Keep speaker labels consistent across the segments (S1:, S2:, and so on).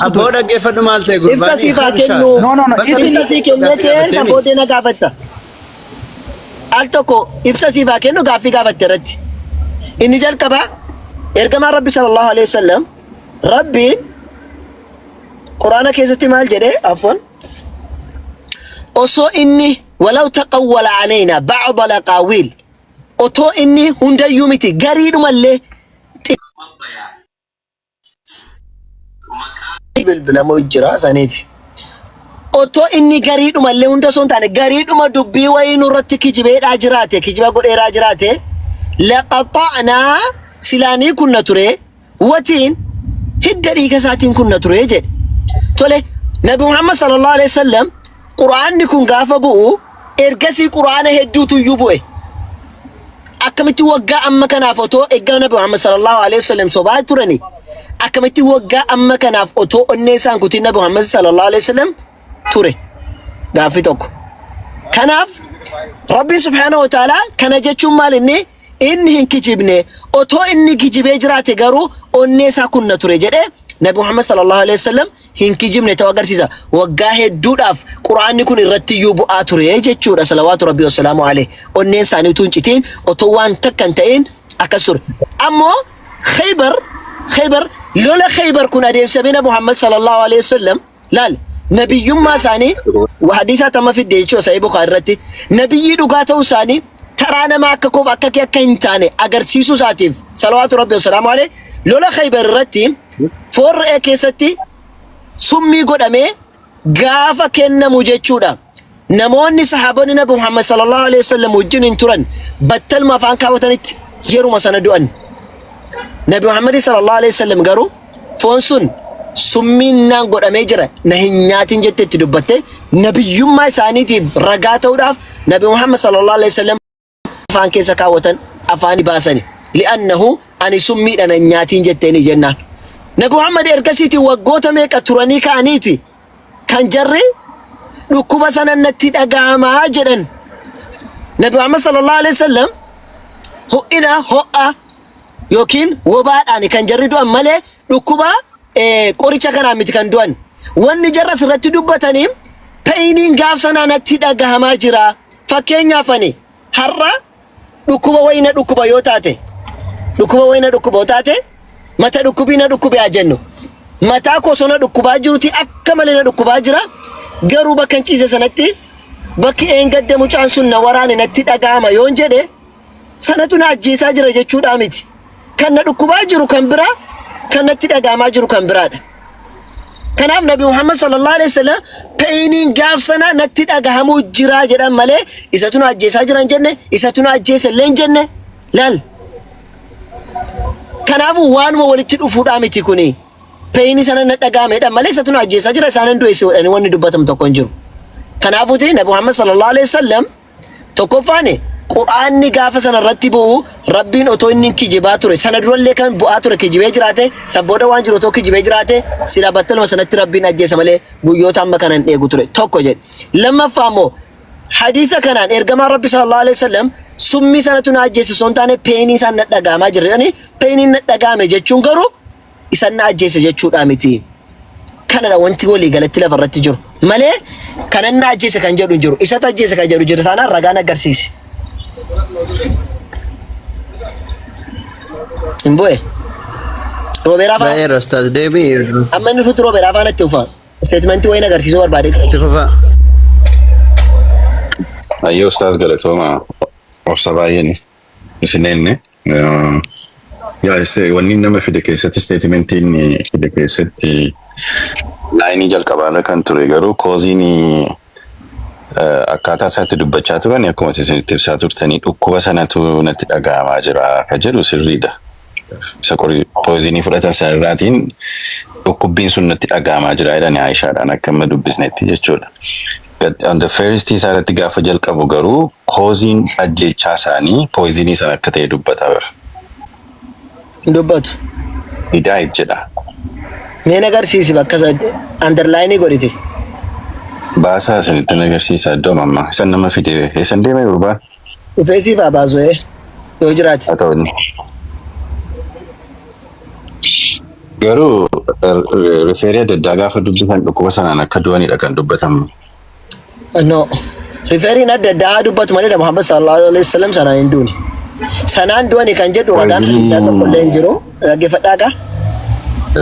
S1: Abboo
S2: ture.
S1: dhaggeeffadhu maal ta'e
S3: Ibsa
S1: gurbaanii
S3: siif haa
S1: harsha.
S3: kennu.
S2: No, no, no.
S1: Bakka
S2: Isin
S3: Ibsa sii kennee
S1: gaaffii
S3: kee
S1: gaafattee
S3: san
S1: miti.
S3: booddee na gaafatta. Al tokko ibsa siif haa kennu gaaffii gaafatte irratti. Inni jalqabaa ergamaan Rabbi sallallahu alaihi wasallam Rabbiin Quraana keessatti maal jedhee afwan osoo inni walaw taqawwala alaynaa ba'da laqaawiil otoo inni hundayyuu miti gariidhumallee bilbilamu jira saniif. Otoo inni gariidhuma illee hunda osoo hin taane gariidhuma dubbii wayii nurratti kijibeedhaa jiraate kijiba godheeraa jiraate laqaxa'naa silaanii kunna ture watiin hidda dhiiga isaatiin kunna ture jedhe. Tole Nabi Muhammad sallallahu alaihi wasallam Qur'aanni kun gaafa bu'u ergasii Qur'aana hedduutu iyyuu bu'e. Akkamitti waggaa amma kanaaf otoo eeggaa Nabi Muhammad sallallahu alaihi wasallam sobaa turani akkamitti waggaa amma kanaaf otoo onnee isaan kutiin Nabi Muhammad sallallahu alaihi wasallam ture gaaffii tokko. Kanaaf Rabbiin subhaanahu wa ta'ala kana jechuun maal inni inni hin kijibne otoo inni kijibee jiraate garuu onnee isaa kunna ture jedhee Nabi Muhammad sallallahu alaihi wasallam hin kijibne ta'uu agarsiisa. Waggaa hedduudhaaf Qur'aanni kun irratti iyyuu bu'aa ture jechuudha. Salawaatu Rabbii wassalaamu alayhi. Onneen isaanii utuu hin citiin otoo waan takka hin ta'in akkas ture. Ammoo Khaybar Khaybar lola Khaybar kun adeemsifamee Nabi Muhammad sallallahu alaihi wasallam laal nabiyyummaa isaanii hadiisaa tamma fidde jechuudha Sahih Bukhari irratti nabiyyii dhugaa ta'uu isaanii taraa nama akka koof akka kee akka hin taane agarsiisuu isaatiif salawaatu rabbi wasalaamu alayhi lola Khaybar irratti foon re'ee keessatti summii godhamee gaafa kennamu jechuudha. Namoonni sahaabonni Nabi Muhammad sallallahu alaihi wasallam wajjin hin turan battaluma afaan kaawwatanitti yeruma sana du'an. Nabi Muhammad sallallahu alaihi wasallam garuu foon sun summiin naan godhamee jira na hin nyaatin jette itti dubbatte nabiyyummaa isaaniitiif ragaa ta'uudhaaf Nabi Muhammad sallallahu alaihi wasallam afaan keessa kaawwatan afaani baasani. Li'annahu ani summiidha na hin nyaatin jetteeni jennaan. Nabi Muhammad ergasiiti waggoota meeqa turanii ka'aniiti kan jarri dhukkuba sana natti dhaga'amaa jedhan. Nabi Muhammad sallallahu alaihi wasallam ho'ina ho'a yookiin wobaadhaan kan jarri du'an malee dhukkuba qoricha kanaan miti kan du'an. Wanni jarra asirratti dubbatanii payiniin gaaf sanaa natti dhagahamaa jira. Fakkeenyaaf ani har'a dhukkuba wayii na dhukkuba yoo taate dhukkuba wayii na dhukkuba yoo taate mata dhukkubii na dhukkube haa jennu. Mataa koo osoo na dhukkubaa jiruti akka malee na dhukkubaa jira. Garuu bakka hin ciise sanatti bakki eengadda mucaan sun na waraane natti dhagahama yoon jedhe sanatu na ajjeesaa jira jechuudhaa miti. Kan na dhukkubaa jiru kan biraa, kan natti dhaga'amaa jiru kan biraadha. Kanaaf Nabi Muhammad sallallahu alaihi wasallam painiin gaaf sana natti dhagahamuu jira jedhan malee isatu na ajjeesaa jira hin jenne, isatu na ajjeese illee hin jenne. Laal. Kanaafuu waanuma walitti dhufuudhaa miti kuni. Painii sana na dhaga'ame jedhan malee isatu na ajjeesaa jira isaanan du'e si godhanii wanni dubbatamu tokko hin jiru. Kanaafuuti Nabi Muhammad sallallahu alaihi wasallam Tokkoffaan Qur'aanni gaafa sana irratti bu'u Rabbiin otoo inni hin kijibaa ture sana durallee kan bu'aa ture kijibee jiraate san booda waan jiru otoo kijibee jiraate silaa battaluma sanatti Rabbiin ajjeesa malee guyyoota amma kana hin eegu ture tokko jedhe. Lammaffaa immoo hadiisa kanaan ergamaan Rabbi sallallahu alaihi wasallam summii sanatu na ajjeese osoo hin taane peenii isaan na dhaga'amaa jira jedhanii peeniin na dhaga'ame jechuun garuu isan na ajjeese jechuudhaa miti. Kanadha wanti walii galatti lafa irratti jiru. Malee kanan na ajjeese kan jedhu hin jiru. Isatu ajjeese kan jedhu jira taanaan ragaan agarsiisi. Hin bu'e. Roobeeraa fa'aa.
S1: Baay'ee Ustaaz deebii
S3: Amma inni dhufutti roobeeraa fa'aa natti ufa. Isteetmentii wayiin agarsiisuu barbaade.
S1: itti fufaa.
S4: Ayyoo ustaaz galatooma obsa baay'een isin enne. Yaa isse wanni nama fide keessatti isteetimentiin fide keessatti laayinii jalqabaarra kan ture garuu kooziin akkaataa isaatti dubbachaa turan akkuma isin itti ibsaa turtanii dhukkuba sanatu natti dhaga'amaa jira ka jedhu sirriidha. Isa qori pooyizinii fudhatan sanarraatiin dhukkubbiin sun natti dhaga'amaa jira jedhani Aayishaadhaan akka amma dubbisnetti jechuudha. On the first isaa irratti gaafa jalqabu garuu kooziin ajjeechaa isaanii pooyizinii sana akka ta'e dubbata bara.
S3: Hin dubbatu.
S4: He died jedha.
S3: Mee na agarsiisi bakka underline godhite.
S4: Baasaa isinitti agarsiisa iddoo mamma. Isan nama fide eessan deeme gurbaan?
S3: Dhufee siif haa baasu yoo jiraate.
S4: Haa ta'u inni. Garuu referii adda addaa gaafa dubbisan dhukkuba sanaan akka du'anidha kan dubbatamu.
S3: No. Riferiin adda addaa dubbatu malee Muhammad sallallahu alaihi wasallam sanaan hin duune. Sanaan du'ani kan jedhu ragaan adda addaa tokko illee hin jiru. Dhaggeeffadhaa kaa.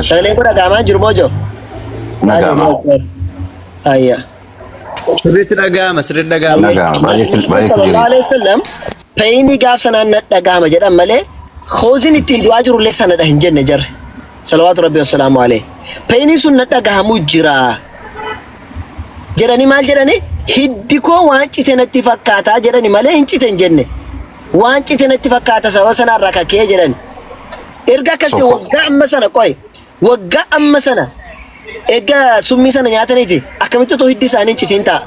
S3: Sagaleen kun dhaga'amaa jiru moo jiru?
S4: Naga'ama.
S3: Ayya.
S1: Sirriitti dhaga'ama, sirriitti dhaga'ama.
S4: Naga'ama. Baay'ee baay'ee
S3: Sallallahu
S4: clear.
S3: alaihi wasallam painii gaaf sanaan na dhaga'ama jedhan malee causein ittiin du'aa jirullee sanadha hin jenne jarri. Salawaatu rabbi wassalaamu alaihi. Painii sun na dhagahamuu jira. Jedhanii maal jedhani? Hiddi koo waan cite natti fakkaataa jedhani malee hin cite hin jenne. Waan cite natti fakkaata sababa sanarraa kakee jedhani. Erga akkasii waggaa amma sana qoy waggaa amma sana erga summii sana nyaataniiti akkamitti otoo hiddi isaanii hin citiin ta'a.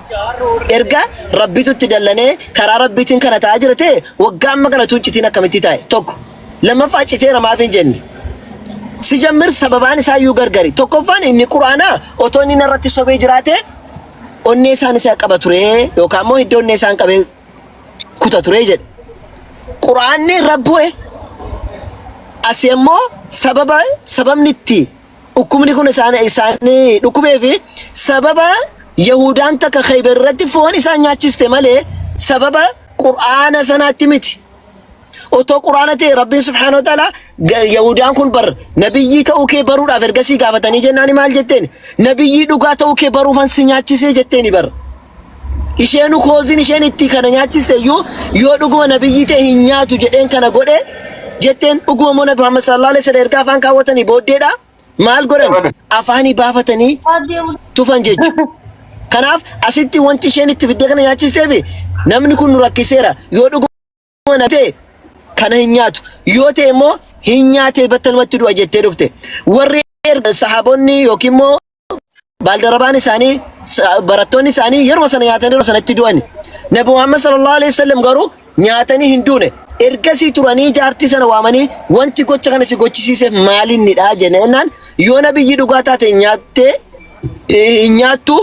S3: Erga rabbitu itti dallanee karaa rabbiitiin kana ta'aa jira ta'e waggaa amma kana tun citiin akkamitti taa'e tokko. Lammaffaa citeera maaf hin jenne. Si jammir sababaan isaa iyyuu gargari. Tokkoffaan inni quraanaa otoo inni narratti sobee jiraate onnee isaan isa qaba ture yookaan immoo hidda onnee isaan qabee kuta ture jedhe. Quraanni irra bu'e asii immoo sababa sababni itti dhukkubni kun isaan isaan dhukkubee fi sababa Yahudaan takka Khaybar irratti foon isaan nyaachiste malee sababa quraana sanaatti miti. Otoo quraana ta'e Rabbiin subhaanahu wa ta'ala Yahudaan kun bar nabiyyii ta'uu kee baruudhaaf ergasii gaafatanii jennaan maal jetteen nabiyyii dhugaa ta'uu kee baruufan si nyaachisee jetteeni bar. Isheenu causein isheen itti kana nyaachiste iyyuu yoo dhuguma nabiyyii ta'e hin nyaatu jedheen kana godhe jetteen dhuguma immoo Nabi Muhammad sallallahu alaihi wasallam erga afaan kaawwatanii booddeedha maal godhan afaanii baafatanii tufan jechuudha. Kanaaf asitti wanti isheen itti fiddee kana nyaachisteefi namni kun nu rakkiseera yoo dhuguma na ta'e kana hin nyaatu yoo ta'e immoo hin nyaatee battalumatti du'a jettee dhufte. Warri erga sahaabonni yookiin immoo baaldarabaan isaanii barattoonni isaanii yeruma sana nyaatanii yeruma sanatti du'an. Nabi Muhammad sallallahu alaihi wasallam garuu nyaatanii hin duune. Ergasii turanii jaartii sana waamanii wanti gocha kana si gochisiiseef maalinnidha jennaan yoo nabiyyi dhugaa taate nyaattee hin nyaattu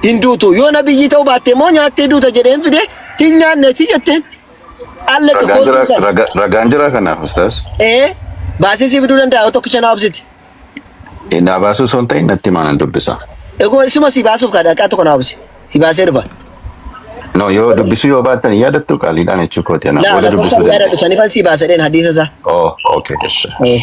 S3: hin duutu yoo nabiyyi ta'uu baatte immoo nyaattee duuta jedheen fide hin nyaanneeti jetteen. Alla
S4: Ragaan jira ragaan jira kanaaf ustaas.
S3: Ee baasee si fiduu danda'a yoo tokkicha na obsiti.
S4: Naa baasuu osoo hin ta'in natti himaa nan dubbisa.
S3: Egaa isuma si baasuuf kadha dhaqaa tokko na obsi. Si baasee dhufa.
S4: No yoo dubbisuu yoo baattan yaadattu qaaliidhaan jechuu kooti ana.
S3: Laa
S4: Booda
S3: lakkoofsa
S4: dubbisuu
S3: yaadadhu
S4: dandeenya.
S3: sanifan si baasa dheen hadiisa isaa.
S4: Oh, okay. Eshi.
S3: Eh.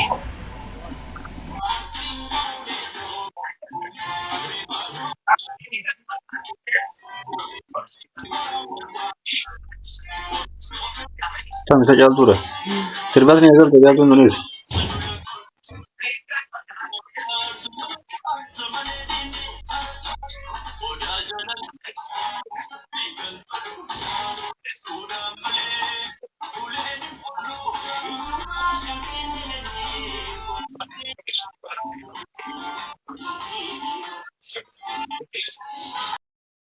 S2: Kan isa caaltuudha. Sirbaas ni agarta caaltuun kunis.